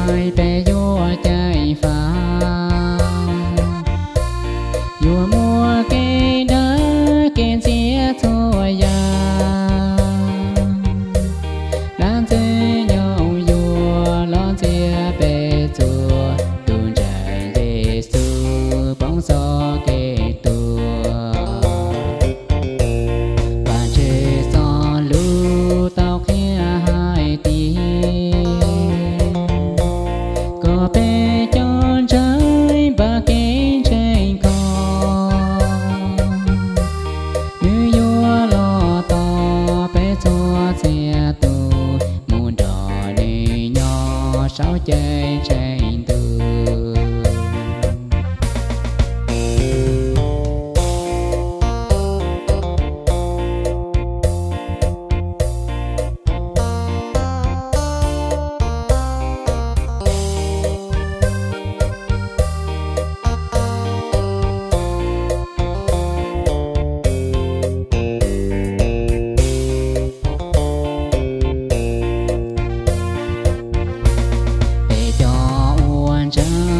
Peb yuav ceev faj, yuav muaj kev dawb kev ntxias txhua yam. Dab ntxwg nyoog yuav los ntxias peb txhua, tus ntseeg Yexus poob txoj kev tuag. Vam Tswv txoj lus tau qhia hais tias, kom peb cov ntseeg npaj kev ntseeg kho, nws yuav los tos peb txhua txhia tus mus nrog nws nyob saum cev ntseeg ntuj. Peb cov uas ntseeg